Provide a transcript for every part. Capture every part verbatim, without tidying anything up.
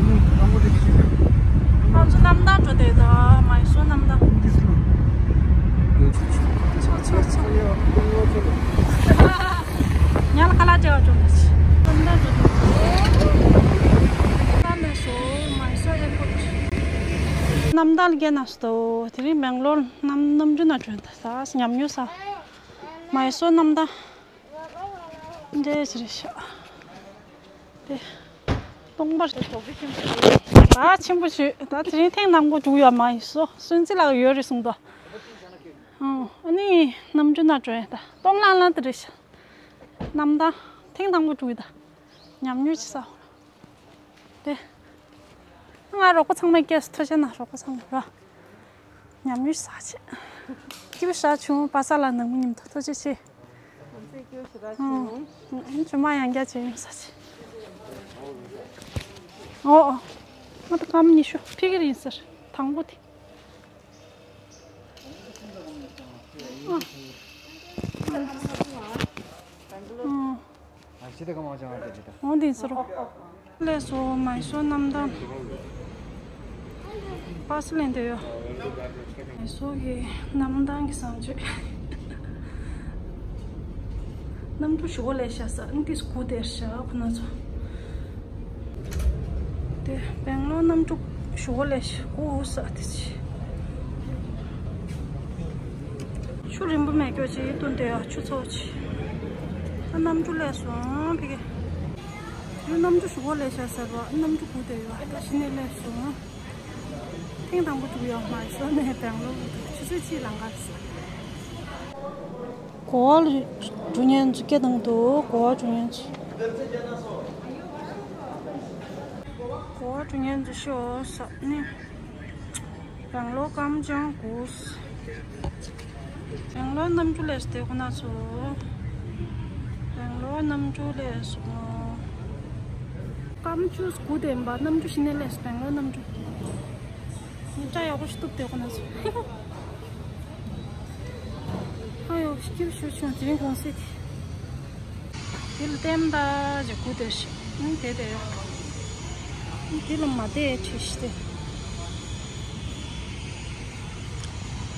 ང་ཚོ་གནམ་ཐང་འགྲོ་དེ་ད་མའི་སོར་གནམ་ཐང་། ཚོ་ཚོ་ཚོ། ཉལ་ཁ་ལག་སྤྲད་པ་འགྲོ་མ་ཆེ། གནམ་ཐང་འགྲོ་དེ། གནམ་ཐང་ལ་སོ་མའི་སོར་ཨེར་པོར་ཊི། གནམ་ཐང་ལ་སྐྱེས་ན་སྟོ། དེ་རིང་སྦེང་ལོར་གནམ་གནམ་གྲུ་ནང་འགྲོ་ད་ས་ཉམས་མྱོང་ས། མའི་སོར་གནམ་ཐང་། འདྲེས་རེད་ཤག་དེ། སྟོང་པར་དེ་དོག་པའི་ཆེན་པོ་རེད། ད་ཆེན་པོ་ཞུ། ད་དེ་རིང་ཐེངས་དང་པོ་འགྲོ་ཡོད་མ་ཡིན་སོ། སུན་ཙི་ལགས་ཡོད་རེད་གསུངས་ད། ཨང་། ཨ་ནི་གནམ་གྲུ་ནང་འགྲོ་ཡིན་ད། སྟོང་ལྷང་ལྷང་དེ་རེད་ཤག་གནམ་ཐང་། ཐེངས་དང་པོ་འགྲོ་ཡིན་ད། ཉམས་མྱོང་ཅིག་ས། དེ། ང་རོགས་པ་ཚང་མས་སྐྱེས་སུ་ཐུགས་རྗེ་གནང་། རོགས་པ་ཚང་མ་ར། ཉམས་མྱོང་ཞེ་དྲག་བྱས། སྐྱིད་པོ་ཞེ་དྲག་བྱུང་། པ་སངས་ལགས་ནང་མི་མཉམ་དུ་ཐུགས་རྗེ་ཆེ། ཨང་། ཨང་། ཇུ་མ་ཡང་བསྐྱར་བྱས་ཡོང་ས་ཆེ། ཨོ་ཨོ། ང་ད་སྐར་མ་ཉི་ཤུ་ཕ་གི་རེད་ཟེར། དང་པོ་དེ། ཨང་། ཨང་། ཨ་ཅི་དེ་ག་མ་ཅང་ཨ་དེ་དེ། འོང་དེ་ཟེར་རོ། ལས་སོ་མའི་སོར་གནམ་ཐང་། པ་སི་ལེན་དེ་ཡོད། མའི་སོར་གྱི་གནམ་ཐང་གི་བཟང་སྤྱོད། གནམ་གྲུ་ཞུ་བ་ལས་ཤ་ས་ཨིན་ཏིས་གུ་དེར་ཤ་ཁོ་ན་ཚོ། དེ་སྦེང་ལོར་གནམ་གྲུ་ཞུ་བ་ལས་ཤ་གུ་ས་དེ་ཆེ། ཆུ་རིན་པོ་མེ་སྐྱོ་ཆེ་ཡིད་དུ་འདོད་ཡ་ཆུ་ཚོགས་ཆེ། ཨ་གནམ་གྲུ་སླེབས་སོང་ཕ་གི། དུས་གནམ་གྲུ་ཞུ་བ་ལས་ཤ་ཟེར་བ་གནམ་གྲུ་གུ་དེ་ཡོད། ད་ཕྱི་ནས་སླེབས་སོང་། ཐེངས་དང་པོ་འགྲོ་ཡོད་མ་སོ་ནས་སྦེང་ལོར་ཆུ་ཚོད་གཅིག་ལང་ག་ཟེར། གོ་བ་འགྲོ་མཁན་ཚོ་སྐད་བཏང་འདུག་གོ་བ་འགྲོ་མཁན་ཚོ། གོ་བ་འགྲོ་མཁན་ཚོ་ཤོག་ས་ནི། སྦེང་ལོར་སྐར་མ་ཅང་གུ། སྦེང་ལོར་གནམ་གྲུ་སླེབས་དེ་ཁོ་ན་ཚོ། སྦེང་ལོར་གནམ་གྲུ་སླེབས་སོང་། སྐར་མ་བཅུ་དགུ་དེ་ཡིན་པ། གནམ་གྲུ་ཕྱི་ནས་སླེབས་སོང་། སྦེང་ལོར་གནམ་གྲུ། ངས་སྐྲ་ཡག་པོ་ཞིག་གཏུབ་དེ་ཁོ་ན་ཚོ། ཨ་ཡོ་སྐྱིད་ཞུ་ཆུང་དེ་རིང་གོང་སྲིད་དེ། དེ་ལ་ལྟད་མོ་ལྟ་ཅིག་སྒུག་བསྡད་ཤག་ཨང་། དེ་དེ་ཨང་། དེ་ལ་མ་བསྡད་བྲིས་ཤིག་དེ་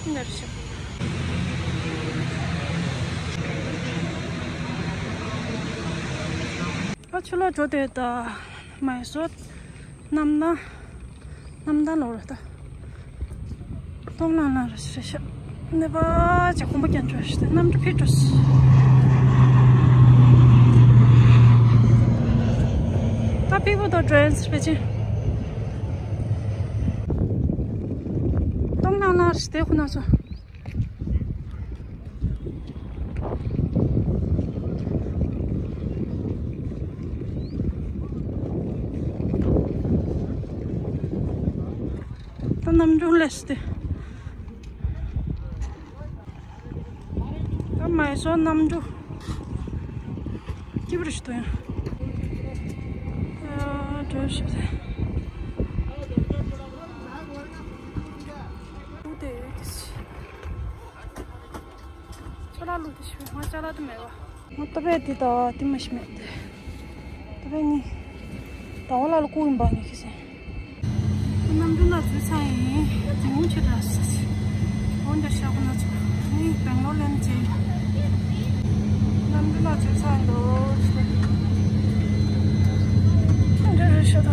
ཨང་། འདིར་ཤག་ཨ་ཆུ་ལོག་འགྲོ་དེ་ད་མའི་སོར། གནམ་ཐང་། གནམ་ཐང་ལོག་རེད་ད། སྟོང་ལྷང་ལྷང་རེད་ཤག་ནེ་པ་ཅིག་གོམ་པ་རྒྱག་འགྲོ་ཤག་ནམ་གྲུ་ཕྱི་འགྲོ་ཤག་ད་ཕྱི་པོ་དང་འགྲོ་ཡིན་ཟེར་པ་ཅིག་སྟོང་ལྷང་ལྷང་རེད་དེ་ཁོ་ན་ཚོ། ད་གནམ་གྲུ་སླེབས་ཏེ། ད་མའི་སོར་གནམ་གྲུ། སྐྱིད་པོ་རེད་ཤག་ད་ཡང་། ཨ་འགྲོ་ཤག་ད། འུ་དེ་ཡོད་དེ། ཅ་ལག་བླུགས་ཏེ་ཤི་བས་ང་ཅ་ལག་དེ་མེད་པ། ང་ཏོ་པས་དེ་ད་དེ་མ་ཤི་མེད་དེ། ཏོ་པས་ནི་ཟླ་བ་ལགས་ལ་བསྐུར་ཡིན་པ་ནི་ཁྱི་སེ། གནམ་གྲུ་ནང་འཛུལ་ཚར་ཡིན། དེ་མོ་ཆེ་དྲགས་སོ། འོན་ཀྱང་ཤ་ཁོ་ན་ཚོ་ནི་སྦེང་ལོར་ལན་ཅིག་གནམ་གྲུ་ནང་འཛུལ་ཚར་འདུག་འདི་རེད་ཤག་ད།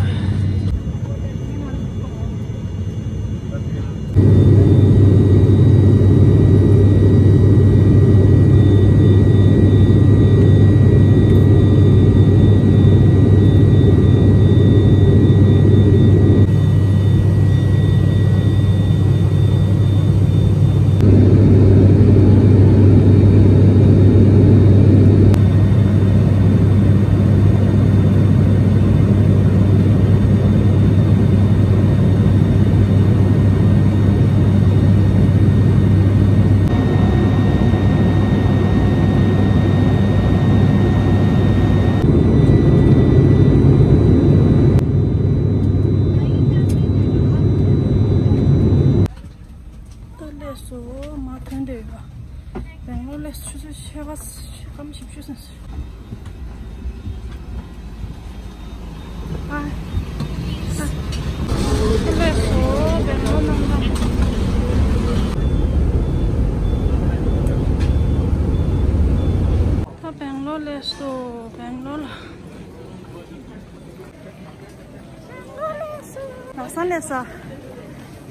ལམ་སང་སླེབས་སོང་།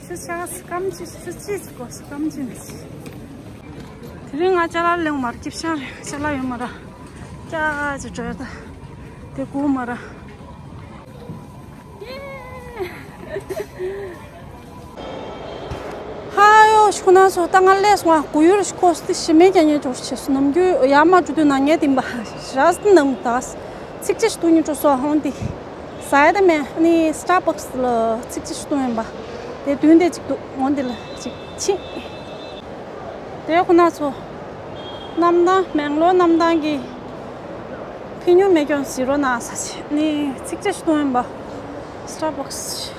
ཆུ་ཆག་སྐམ་ཅི་ཆུ་ཅི་ཅི་གོ་སྐམ་ཅི་ནི་ཅི། དེ་རིང་ང་ཅ་ལག་ལེན་མར་སྐྱིབ་ཤང་རེད། ཅ་ལག་ཡོད་མ་ར། ཅག་ཅི་འགྲོ་ཡ་ད། དེ་གོ་མ་ར། ཧ་ཡོ་ཤུ་ན་སོ་ད་ང་སླེབས་སོང་། གུ་ཡུར་ཤི་ཁོ་སི་ཤི་མེ་ཀྱ་ཉེ་འགྲོ་ཤི་སུ་ནམ་རྒྱུ་ཡ་མ་ཅུ་དུ་ན་ངེ་དིམ་པ་ཞག་སི་ནམ་ད་ཚིག་ཅི་ཤི་དུ་ཉི་འགྲོ་སོ་ཧོང་དི། ཟ་ཡ་ད་མེད་ནི་སི་ཊར་བག་སི་ལ་ཚིག་ཅི་ཤི་དུ་ཡིན་པ། དེ་དུས་འདི་ཅིག་ཏུ་འོང་འདི་ལ་ཅིག་ཕྱིན། དེ་ཁོ་ན་ཚོ། གནམ་ཐང་མེང་ལོར་གནམ་ཐང་གི་ཕི་ཉུ་མེ་ཀྱོན་ཟི་རོ་ན་ས་ཆེ་ནི་ཚིག་ཅི་ཤི་དུ་ཡིན་པ། སི་ཊར་བག་སི།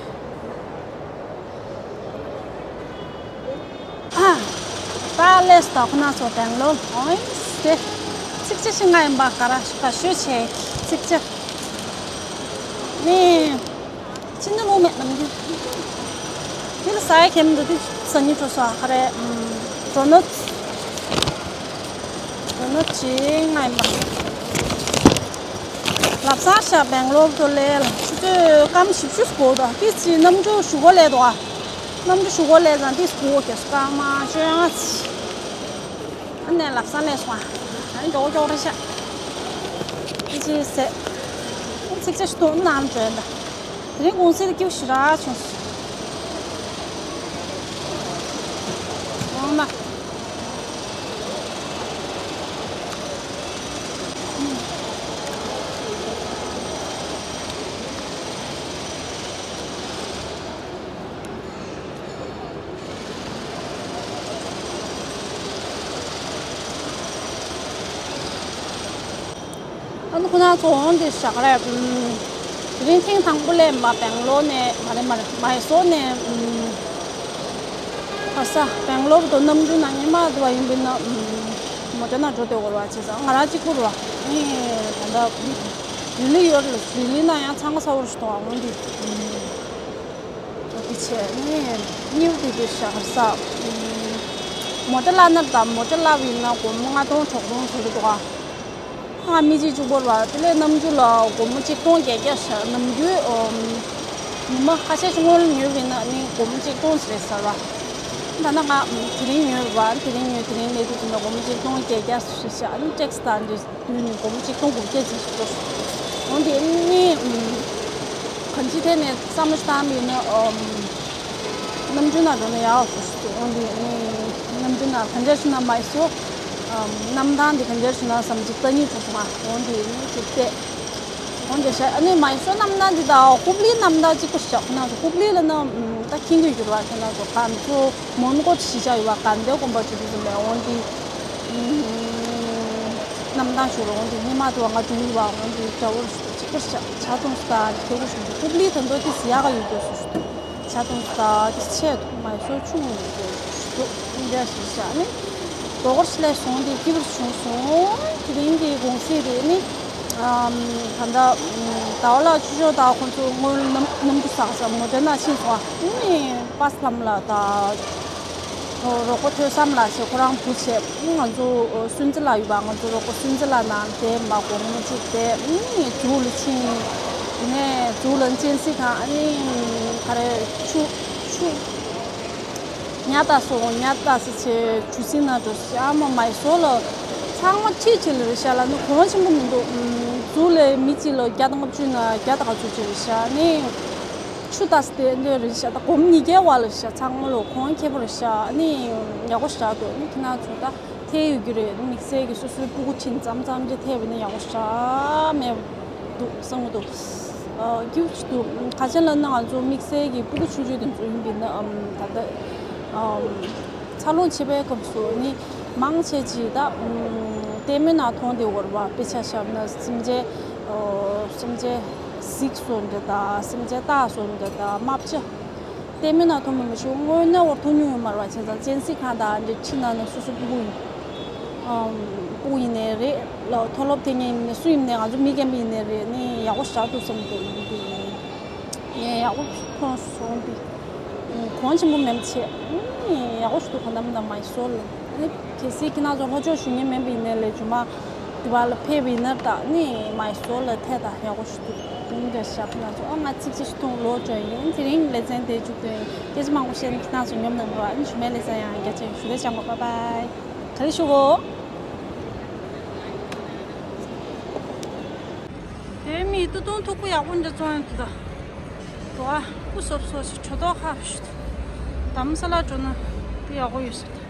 ཨ། ད་ལེས་ད་ཁོ་ན་ཚོ་མེང་ལོར་འོང་ཡིན་ཏེ། ཚིག་ཅི་ཤི་ང་ཡིན་པ་ག་ར་ཤི་ག་ཤོད་ཆེ་ཚིག་ཅི། ནི། ཕྱི་ནུ་ལོ་མེད་ནམ་རྒྱུན། དེ་ལ་ས་ཡ་ཁེམ་འདུག་དེ་ས་ཉི་འགྲོ་ས་ཧ་རེ། ཨམ། འགྲོ་ནོ། འགྲོ་ནོ་ཅི་ང་ཡིན་པ། ལབ་ས་ཤ་མེང་ལོར་དུ་ལེ་ལ་ཆུ་ཚོད་སྐམ་ཞིབ་ཞུ་སྐོར་དོ་དེ་ཅི་གནམ་གྲུ་ཞུ་གོ་ལེ་དོ། གནམ་གྲུ་ཞུ་གོ་ལེ་ཙང་དེ་སྐོར་གེ་སྐམ་མ་ཅོ་ཡང་ཅི། ཨ་ནེ་ལབ་ས་ལས་སོང་། ཨ་ནི་མགྱོགས་མགྱོགས་རེད་ཤག་ཨ་ཅེ་ཟེར། ཚིག་ཆ་ཞིག་ཐོག་ནང་བྲོས་འདྲ། དེ་རིང་གུང་སེང་སྐྱིད་ཞེ་དྲག་བྱུང་སོང་། འོང་ན། ཨ་ནི་ཁོ་ན་ཚོ་འོང་དེ་ཞག་རེད། དེ་རིང་ཐེངས་དང་པོ་ལས་མ་སྦེང་ལོར་ནས་མ་རེད་མ་རེད་མའི་སོར་ནས་ཁ་ས་སྦེང་ལོར་དུ་གནམ་གྲུ་ནང་ཉི་མ་དུ་བ་ཡིན་པའི་ན་མོ་ཊ་ན་འགྲོ་དེ་འོར་བ་བྱས་ཙང་ང་རང་གཅིག་པུ་རུ་བ་ནི་ད་ལྟ་རི་ལི་ཡོད་ལ་རི་ལི་ན་ཡང་ཚང་མ་ས་འོར་ཞིག་དོ་འོང་དེ། དེ་བྱས་ནས་སྨྱུག་དེ་དེ་བཞག་ས། མོ་ཊ་བླ་ན་དང་མོ་ཊ་བླ་བའི་ན་སྒོར་མོ་ལྔ་སྟོང་དྲུག་སྟོང་ཟེར་གི་འདུག་ག་ང་མི་གཅིག་གཅིག་པོར་བ་དེ་ལས་གནམ་གྲུ་ལ་སྒོར་མོ་གཅིག་སྟོང་བརྒྱད་བརྒྱ་བཞག་ནམ་རྒྱུན་ཉི་མ་ཁ་ཤས་ཤིག་སྔོན་ཉོས་པའི་ན་ནི་སྒོར་མོ་གཅིག་སྟོང་ཟེར་ཟེར་བ། ད་ན་ང་དེ་རིང་ཉོས་པ་དེ་རིང་ཉོས་དེ་རིང་ལས་དུས་ཙམ་ལ་སྒོར་མོ་གཅིག་སྟོང་བརྒྱད་བརྒྱ་ཞིག་བཞག་ནི་ཊེག་སི་དང་འདྲེས། དུས་ནི་སྒོར་མོ་གཅིག་སྟོང་དགུ་བརྒྱ་ཅན་ཞིག་འགྲོ་སོང་། འོན་ཏེ་ནི་གང་ཅི་ཐད་ནས་བསམ་བློ་ཞིག་བཏང་མིན་ན་གནམ་གྲུ་ནང་འགྲོ་ན་ཡག་སོ་ཞིག་འདུག་འོན་ཏེ་ནི་གནམ་གྲུ་ནང་གང་འདྲ་ཞིག་ན་མ་ཡི་སོ་གནམ་ཐང་འདི་གང་འདྲ་ཞིག་ན་བསམ་གཅིག་ལྟ་ཉིད་བྱུང་སོང་ང་། འོན་ཏེ་ནི་ཅིག་བལྟས། འོན་ཏེ་ཤ་ཨ་ནི་མ་ཡི་སོ་གནམ་ཐང་འདི་དང་ཧུབ་ལིའི་གནམ་ཐང་གཅིག་པ་ཞིག་ཁོ་ན་ཚོ་ཧུབ་ལི་ལ་ན་ད་ཁྱིང་གི་ཡུར་བ་ཁོ་ན་ཚོ་གང་ཚོ། མོན་གྷོ་གཞིས་ཆགས་ཡོད་པ་དགའ་ལྡན་དགོན་པ་ཆུ་ཚོད་ཙམ་ལས་འོང་དེ། གནམ་ཐང་ཞུ་རུ་འོང་དེ་སྔོན་མ་དུ་བ་ང་དུ་ཡོད་པ་འོང་དེ་དགྲ་བོར་ཞུ་གཅིག་པར་བྱ་བྱ་ཐོང་སུ་དང་ཁྱེད་གོ་ཞུ་འདུག་ཀུབ་ལི་ད་འདོད་དེ་ཟི་ཡག་ག་ཡོད་དོ་སུ་ཞུ་འདུག་བྱ་ཐོང་སུ་དང་དེ་ཆེད་དུ་མ་ཡི་སོ་ཆུང་ཡོད་དོ་ཞུ་འདུག་འདྲ་ཞུ་བྱ་ནི། རྡོ་སྐོར་ཞིག་ལས་སོང་དེ་སྐྱིད་པར་བྱུང་སོང་། དེ་རིང་གི་གུང་སེང་རེད་ནི། ད་ལྟ་ཟླ་བ་ལགས་ཆུ་ཤོག་དང་ཁོང་ཚོ་སྔོན་གནམ་གནམ་གྲུ་ཟག་ས་མོ་ཊ་ནང་ཕྱིན་སོང་། ཨ་ནི་པཱས་ལྷམ་ལགས་དང་། རོགས་པ་ཐོས་བསམ་ལགས་ཞེས་ཁོ་རང་བུ་བྱས། ང་ཚོ་སུན་ཙི་ལགས་ཡོད་པ་ང་ཚོ་རོགས་པ་སུན་ཙི་ལགས་ནང་དེ་མ་དགོང་མོ་གཅིག་དེ་ཨ་ནི་ཛུ་ལ་ཕྱིན། དེ་ནས་ཛུ་ལ་གཅན་གཟན་དང་ཨ་ནི་ག་རེ་ཆུ་ཆུ། ཉ་ལྟ་སོང་ཉ་ལྟ་སི་ཆེ་ཆུ་སྲིན་ན་འགྲོ་སི་ཨ་མ་མའི་སོ་ལ་ཚང་མ་ཁྲིད་ཆེ་ལ་རེ་ཤ་ལ་ནི་གོང་ཆེན་པོ་མི་འདུག་ཛུ་ལས་མི་གཅིག་ལ་བརྒྱ་དང་ལྔ་བཅུ་ན་བརྒྱ་དང་ལྔ་བཅུ་ཆེ་རེ་ཤ་ནི་ཆུ་ལྟ་སི་དེ་འདོད་རེ་ཤ་ད་གོམ་ཉི་རྒྱལ་བ་ལ་ཤ་ཚང་མ་ལོ་གོང་ཁེ་པོ་རེ་ཤ་ནི་ཡག་པོ་ཤ་འདུག་ནི་ཁྱི་ན་ཚོ་ད་ཐེ་ཡོད་རྒྱུ་རེད་དམིགས་བསལ་གྱི་སོ་སོའི་སྤུ་གུ་ཁྲིད་ཙམ་ཙམ་གྱི་ཐེ་བས་ནི་ཡག་པོ་ཤ་མེད། འདུག་བསམ་གྱི་འདུག་ཨ་སྐྱིད་པོ་ཞིག་འདུག་ཁ་ཆེ་ལ་ནི་ང་ཚོ་དམིགས་བསལ་གྱི་སྤུ་གུ་ཆུང་ཆུང་དེ་ཚོ་ཡིན་པས་ན་ཨམ་ད་ལྟ་ཨམ་འཚར་ལོངས་བྱེད་པའི་སྐབས་སུ་ནི་མང་ཆེ་ཅིག་ད་ཨམ་ལྟད་མོའི་ནང་མཐོང་དེ་འོར་བ་དཔེ་ཆ་བཞག་ན་སེམས་ཅན་ཨོ་སེམས་ཅན་གཟིག་སོ་འདྲ་ད་སེམས་ཅན་རྟ་སོ་འདྲ་ད་རྨ་བྱ། ལྟད་མོའི་ནང་མཐོང་མི་མི་ཞུ་དངོས་གནས་བར་མཐོང་མྱོང་ཡོད་མ་རེད་བ་བྱས་ཙང་གཅན་གཟན་ཁང་དང་འདྲ་ཁྲིད་ན་ནི་སོ་སོ་སྤུ་གུ་ཡིན། ཨམ་སྤུ་གུ་ཡིན་ནའི་རེད་ལ་མཐོ་སློབ་ཐེབས་མཁན་ཡིན་ནའི་སུ་ཡིན་ནའི་ང་ཚོ་མི་རྒན་པ་ཡིན་ནའི་རེད་ནི་ཡག་པོ་ཞིག་འདུག་བསམ་གྱི་འདུག་ངས་ཡག་པོ་མཐོང་སོང་འདི་གོང་ཆེན་པོ་མེད་པ་བྱས་ནི་ཡག་པོ་ཞིག་འདུག་ག་ནམ་དང་མ་ཡི་སོ་ལ་ནི་གལ་སྲིད་ཁྱེད་རང་ཚོ་ལྷོ་ཕྱོགས་བཞུགས་མཁན་མིན་པ་ཡིན་ནའི་ལས་རྒྱུ་མ་འདི་བ་ལ་ཕེབས་པ་ཡིན་ན་ད་ནི་མ་ཡི་སོ་ལ་ཐད་ད་ཡག་པོ་ཞིག་འདུག་ཀུན་དགའ་ཞབས་ལ་སོགས། ཨ་མ་ཚིག་ཅིག་ཐུང་ལོ་བཅོ་ཡིན། དེ་རིང་ལེ་ཚན་དེ་མཇུག་སྡོད་ཡིན། སྐད་ཆ་མང་པོ་བཤད་ན་ཁྱེད་རང་ཚོ་ཉོབ་ན་འགྲོ། ཨ་ནི་ཞུ་མེད་ལེ་ཚན་ཡང་རྒྱ་ཆེ་ཞུ་ལེ་ཅང་གོ། པ་པའི། ག་ལེ་ཞུ་གོ། དེ་མི་ཏུ་ཏུང་ཐུག་པོ་ཡག་པོ་འདྲ་བཙོང་ཡོད་དུ་ད། འགྲོ་ཨ་སྐུ་སོབ་སོབ་ཞིག་གྲོ་ཏོག་ཁ་ཞུ། དམ་ས་ལ་འགྲོ་ན་དེ་ཡག་པོ་ཡོད་ས།